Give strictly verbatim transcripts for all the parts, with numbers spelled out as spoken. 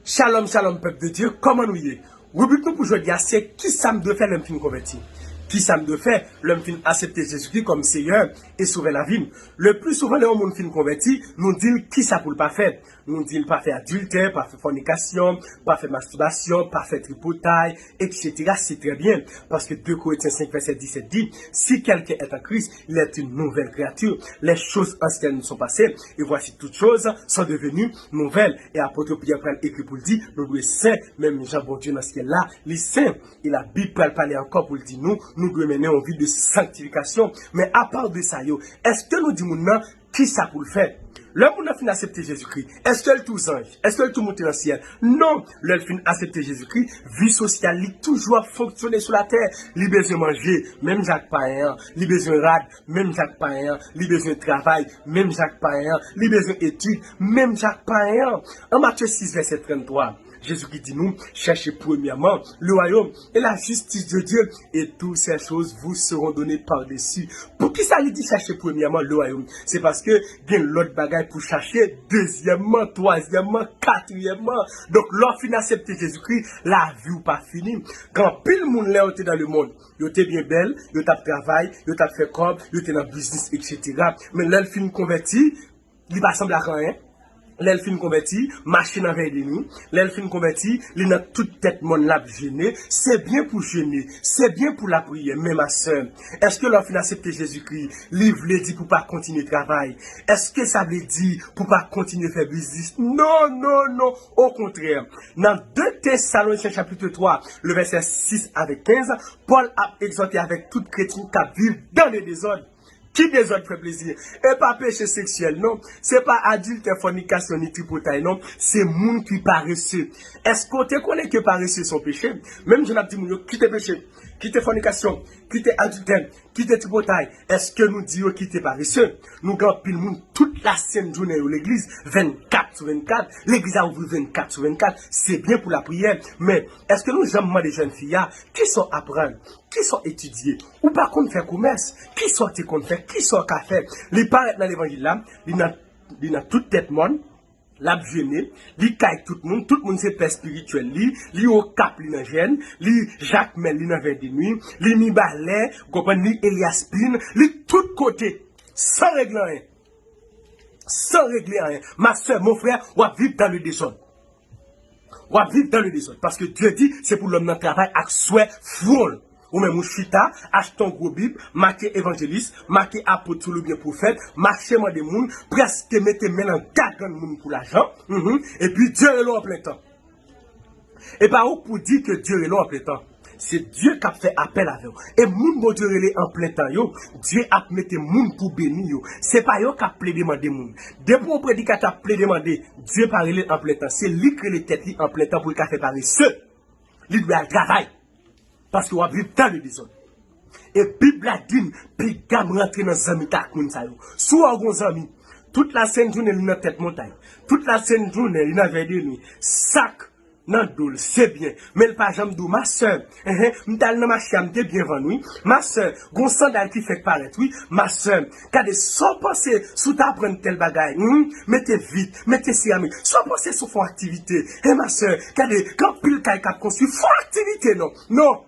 Shalom, shalom, pèp de Dye, kòman nou ye? Ribrik nou pou jodi a se kisa m dwe fè lè m fin konvèti? Kisa m dwe fè lè m fin aksepte Jezikri kòm Seyè e Sovè lavi m? Le pli souvan, lè yon moun fin konvèti, nou di l kisa pou l pa fè. Nou di l pa fè adiltè, pa fè fònikasyon, pa fè mastibasyon, pa fè tripotay, et cetera. Se trè byen, paske de Korentyen senk vèsè disèt di, si quelqu'un est en Christ, il est une nouvelle créature. Les choses anciennes sont passées, et voici toutes choses sont devenues nouvelles. E apot Pyè pral ekri pou l di, nou dwe sen, menm jan Bondye nan syèl la, li sen. E Labib pral pale ankò pou l di nou, nou dwe mennen yon vi de sanktifikasyon. Men apa de sa yo, èske nou di moun nan kisa pou l fè? Lè moun nan fin aksepte Jezikri, èske l tou zanj? Èske l tou moute nan syèl? Non! Lè l fin aksepte Jezikri, vi sosyal li toujou ap fonksyone sou latè. Li bezwen manje, menm jan ak payen an. Li bezwen rad, menm jan ak payen an. Li bezwen travay, menm jan ak payen an. Li bezwen etid, menm jan ak payen an. An Matye sis, vèsè tranntwa, Jezikri di nou, cherchez premièrement le royaume et la justice de Dieu, et toutes ces choses vous seront données par-dessus. Poukisa li di cherchez premièrement le royaume? Se paske gen lòt bagay pou chache, dezyèmman, twazyèmman, katriyèmman. Donk, lè w fin aksepte Jezikri, lavi w pa fini. Gen anpil moun, lè yo te nan lemonn, yo te byen bèl, yo t ap travay, yo t ap fè kòb, yo te nan biznis, et cetera. Men lè l fin konvèti, li pa sanble ak anyen. Lè l fin konvèti, mache nan vèy de nwi. Lè l fin konvèti, li nan tout tèt mòn, l ap jene. Se byen pou jene, se byen pou lapriyè, men ma sè, èske lè w fin aksepte Jezikri, li vle di pou pa kontinye travay? Èske sa vle di pou pa kontinye fè biznis? Non, non, non, okontrè. Nan de Tesalonichen chapit twa, le vèsè sis avèk kenz, Pòl ap egzòte avèk tout kretyen k ap viv dans le désordre. Ki dezòd fè plezi? E pa peche seksyèl, non. Se pa adiltè, fònikasyon, ni tripotay, non. Se moun ki parese. Èske w te konnen ke parese se yon peche? Menm jan n ap di moun yo, kite peche, kite fònikasyon, kite adiltè, kite tripotay. Èske nou di yo kite parese? Nou gen anpil moun, tout lasent jounen yo legliz, vennkat sou vennkat. Legliz la ouvri vennkat sou vennkat. Se byen pou lapriyè. Men, èske nou janm mande jèn fi a, kisa w aprann? Kisa w etidye? Ou pa konn fè komès. Kisa w te konn fè? Kisa w ka fè? Li parèt nan levanjil la, li nan, li nan tout tèt mòn, l ap jene, li kay tout moun, tout moun se pè espirityèl li, li Okap, li nan jèn, li Jakmèl, li nan vèy de nwi, li Mibalè, w konprann, li Elyaspin, li tout kote, san regle anyen. San regle anyen. Ma sè, mon frè, w ap viv dans le désordre. W ap viv dans le désordre. Paske Dye di, se pou lòm nan travay ak swè fwon l. Ou menm ou chita, achte yon gwo bib, make evanjelis, make apot sou li oubyen pwofèt, mache mande moun, prèske mete men nan gagann moun pou lajan, mhm, epi Dye rele w an plen tan. E pa ou k pou di ke Dye rele w an plen tan. Se Dye k ap fè apèl avè w. E moun Bondye rele an plen tan yo, Dye ap mete moun pou beni yo. Se pa yo k ap plede mande moun. Depi yon predikatè ap plede mande, Dye pa rele l an plen tan. Se li k rele tèt li an plen tan pou l ka fè parese. Li dwe al travay. Paske w ap viv dans le désordre. E Bib la di n, piga m rantre nan zanmitay ak moun sa yo. Si w wè w gen yon zanmi, tout lasent jounen li nan tèt montay, tout lasent jounen li nan vèy de nwi, sak nan do l, se byen, men l pa janm di w, ma sè, enhen, m t al nan mache a, m te byen vann wi. Ma sè, gen yon sandal ki fèk parèt wi. Ma sè, gade sa w panse si w ta aprann tèl bagay, hmm? Mete vit, mete seramik. Sa w panse si w fè yon aktivite? Hen, ma sè, gade, gen anpil kay k ap konstwi, fè yon aktivite non. Non!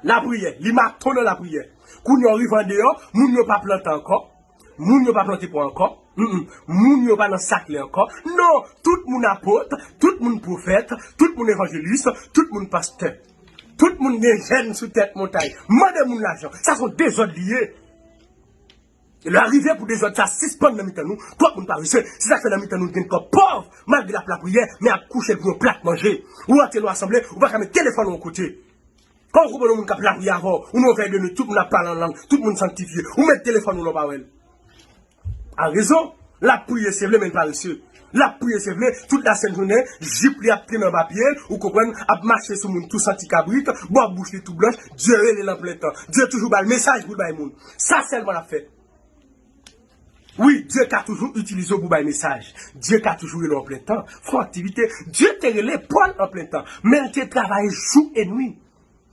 Lapriyè, li maton nan lapriyè. Kounye a w rive andeyò, moun yo pa plante ankò. Moun yo pa plante pwa ankò. Mm, mm. Moun yo pa nan sakle ankò. Non, tout moun apot, tout moun pwofèt, tout moun evanjelis, tout moun pastè. Tout moun gen jèn sou tèt montay. Mande moun lajan. Sa se yon dezòd li ye. E lè rive pou dezòd sa sispann nan mitan nou, twòp moun parese. Se sa k fè nan mitan nou gen twòp pòv, malgre l ap lapriyè, men ap kouche pou yon plat manje. Ou rantre nan asanble, ou pa ka met telefòn ou yon kote. Kan w konprann yon moun k ap lapriyè avè w, ou nan yon vèy de nwi, tout moun ap pale an lang, tout moun sanktifye, ou met telefòn ou la w pa wè l. A rezon, l ap priye se vle, men l parese. L ap priye se vle, tout lasent jounen, jip li ap trennen anba pye l, ou konprann, ap mache sou moun tou santi kabrit, bò bouch li tou blanch, Dye rele l an plen tan. Dye toujou ba l mesaj pou l bay moun. Sa sèlman l ap fè. Wi, Dye ka toujou itilize w pou bay mesaj. Dye ka toujou rele w an plen tan. Fè yon aktivite. Dye te rele Pòl an plen tan, men l te travay jou e nwi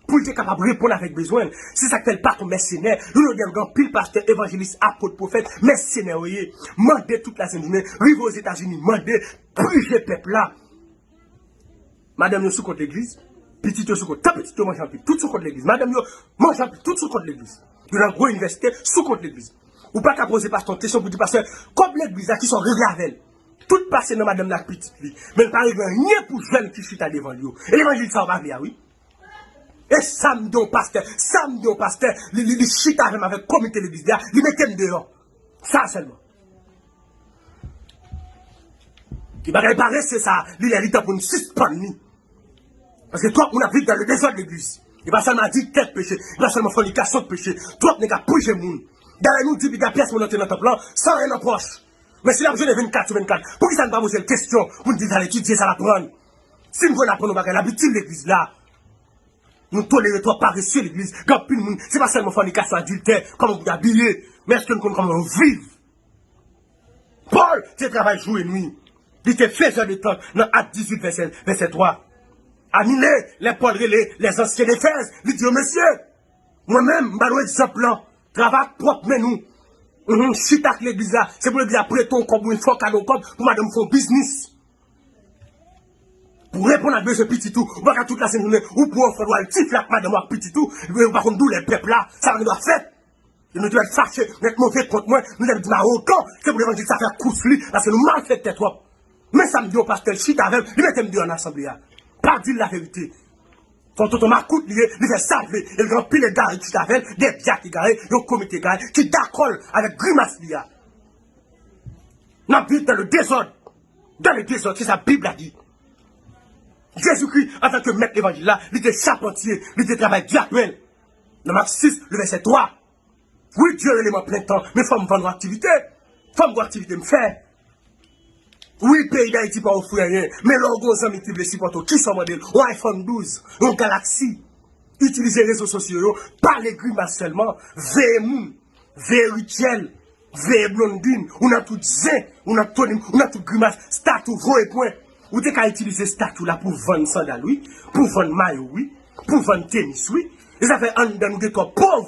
pou l te kapab reponn avèk bezwen l. Se sa k fè l pa t yon mèsenè. Jounen jodi a, gen anpil pastè, evanjelis, apot, pwofèt, mèsenè yo ye. Mande tout lasent jounen, rive Ozetazini, mande, prije pèp la. Madanm yo sou kont legliz, pitit yo sou kont, tan pitit yo manje anpil, tout sou kont legliz. Madanm yo manje anpil, tout sou kont legliz. Yo nan gwo inivèsite, sou kont legliz. Ou pa ka poze pastè yon kesyon pou di pastè, kòb legliz la, kisa w regle avè l? Tout pase nan madanm nan ak pitit li. Men l pa regle anyen pou jèn ki chita devan l yo. E levanjil sa w pa vle a, wi. E sa m di yon pastè, sa m di yon pastè, li, li, li chita avè m avèk komite legliz li a, li mete m deyò. Sa sèlman. Ki bagay parese sa, li lè li tan pou n sispann li. Paske twòp moun ap viv dan le dezòd legliz. E pa sèlman adiktè k peche, e pa sèlman fònikasyon k peche. Twòp nèg ap pwije moun. Dayè nou di piga pyès moun antre nan tanp lan, san anyen nan pòch. Men si l ap jene vennkat sou vennkat, poukisa n pa poze l kesyon pou n di l al etidye sa l aprann? Si n vle l aprann yon bagay, l ap itil legliz la. Nou tolere twòp parese legliz. Gen anpil moun, se pa sèlman fònikasyon, adiltè, kòman pou yo abiye, men èske n konn kòman yo viv? Pòl te travay jou e nwi. Li te fezè de tanp nan Ak dizuit vèsè, vèsè twa. Anile, lè Pòl rele lèzansyen Efèz, li di yo, mesye, mwen menm, m ba nou egzanp lan. Travay ak pwòp men nou. Mhm, chita ak legliz la. Se pou legliz la prete w kòb, ou fè w kado kòb, pou madanm fè w biznis. Pou reponn ak bezwen pitit ou, ou pa ka tout lasentjounen, ou pran w fè w al tifle ak madanm ou ak pitit ou, epi ou pa konn doulè pèp la, sa pa gen dwa fèt. E nou te mèt fache, mèt move kont mwen, nou te mèt di m awogan, se pou levanjil sa fè kous li, paske nou malfektè twòp. Men sa m di yon pastè, l chita avè m, li mete m deyò nan asanble a. Pa di l laverite. Se yon tonton makout li ye, li fè sa l vle, e l gen anpil egare ki chita avè l, de dyak egare, yon komite egare, ki dakò avèk grimas li a. N ap viv dans le désordre. Dans le désordre, se sa Bib la di. Jezikri, antanke mèt levanjil la, li te chapantye, li te travay di ak men l. Nan Mak sis, le vèsè twa. Wi, Dye rele m an plen tan, men fò m vann yon aktivite. Fò m gen yon aktivite m fè. Wi, peyi Dayiti pa ofri anyen, men lè w gen yon zanmi ki vle sipòte w, kisa w mande l? Yon iPhone douz, yon Galaxy. Itilize rezo sosyo yo, pale grimas sèlman, veye moun, veye Rutshelle, veye Blondine, ou nan tout zen, ou nan Tony, ou nan tout grimas, stati w voye pwen. Ou te ka itilize stati w la pou vann sandal, wi, pou vann mayo, wi, pou vann tenis, wi. E sa fè anndan nou gen twòp pòv,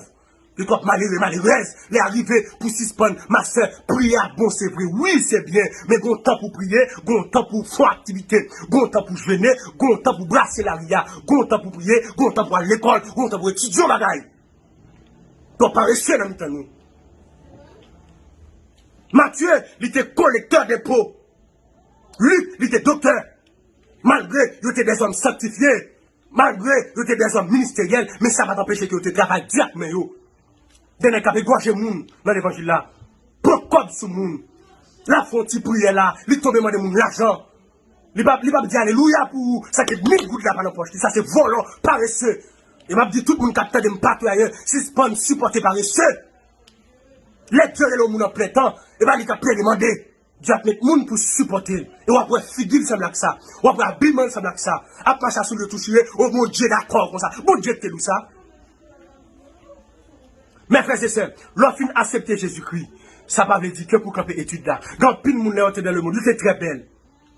gen twòp malere, malerèz. Lè a rive pou sispann, ma sè, priye a bon, se vre, wi, se byen, men gon tan pou priye, gon tan pou fè aktivite, gon tan pou jene, gon tan pou brase lari a, gon tan pou priye, gon tan pou al lekòl, gon tan pou etidye yon bagay. Twòp parese nan mitan nou. Matye, li te kolektè denpo. Lik, li te doktè. Malgre yo te dèzòm sanktifye, malgre yo te dèzòm ministeryèl, men sa pa t anpeche ke yo te travay di ak men yo. Gen nèg k ap egòje moun nan levanjil la. Pran kòb sou moun. L ap fè yon ti priyè la, li tonbe mande moun lajan. Li p ap, li p ap di alelouya pou ou, sa ke mil goud la pa nan pòch li. Sa se vòlò, parese. E m ap di tout moun k ap tande m patou ayè, sispann sipòte parese. Lè Dye rele yon moun an plen tan, e pa li k ap plede mande. Dye ap met moun pou sipòte l. E w ap wè figi l sanble ak sa. W ap wè abiman l sanble ak sa. Ap mache a soulye tou chire, o Bondye dakò konsa. Bondye ki te di w sa. Men frè e sè, lè w fin aksepte Jezikri, sa pa vle di ke pou kanpe etid la. Gen anpil moun lè yo te dans le monde, yo te trè bèl.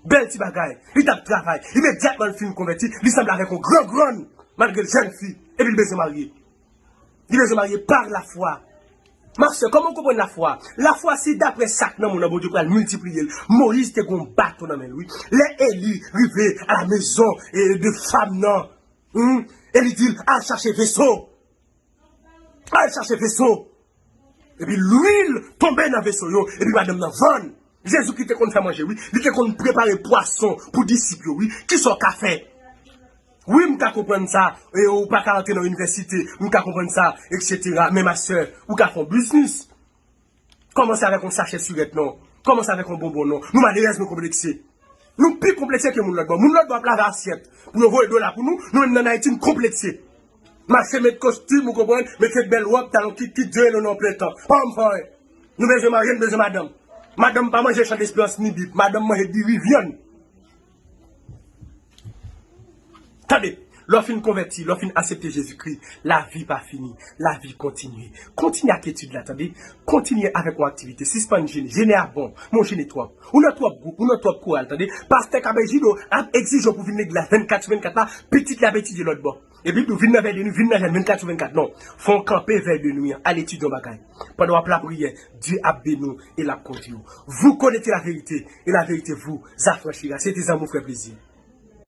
Bèl ti bagay. Li t ap travay. Imedyatman l fin konvèti, li sanble avèk yon gran grann, malgre l jèn fi, epi l bezwen marye. Li bezwen marye par la foi. Ma sè, kòman w konprann lafwa? Lafwa se daprè sa k nan mond nan Bondye pral miltipliye l. Moyiz te gen yon baton nan men l, wi. Lè Eli rive à la maison, eh, de femme nan, hmm, Eli di l, al chache veso. Al chache veso. Epi lwil tonbe nan veso yo, epi madanm nan vann. Jezikri te konn fè manje, wi. Li te konn prepare pwason pou disip yo, wi. Kisa w ka fè? Wi, m ka konprann sa. E ou pa ka antre nan inivèsite. M ka konprann sa, etsetera. Men ma sè, ou ka fè yon biznis. Kòmanse avèk yon sachè sirèt, non. Kòmanse avèk yon bonbon, non. Nou malerèz, nou konplekse. Nou pi konplekse ke moun lòt bò. Moun lòt bò ap lave asyèt pou yo voye dola pou nou. Nou menm nan Ayiti, n konplekse. Mache met kostim, ou konprann, met kèk bèl wòb, talon kit kit, Dye rele w nan plen tan. Pa janm fè anyen. Nou bezwen marye, nou bezwen madanm. Madanm pa manje chan desperans ni bib. Madanm manje diri, vyann. Tande, lè w fin konvèti, lè w fin aksepte Jezikri, lavi pa fini, lavi kontinye. Kontinye ak etid la, tande. Kontinye avèk yon aktivite. Sispann jene. Jene a bon. Men w jene twòp. Ou nan twòp gwoup, ou nan twòp koral, tande. Pastè Kabejido ap egzije w pou vin legliz la vennkat sou vennkat la, pitit li ap etidye lòt bò. Epi tou, vin nan vèy de nwi, vin nan jèn vennkat sou vennkat. Non. Fò w kanpe vèy de nwi an, al etidye yon bagay. Pandan w ap lapriyè, Dye ap beni w e l ap kondui w. Vous connaîtrez la vérité, et la vérité vous affranchira. Se te Zanmi w Frè Plezi.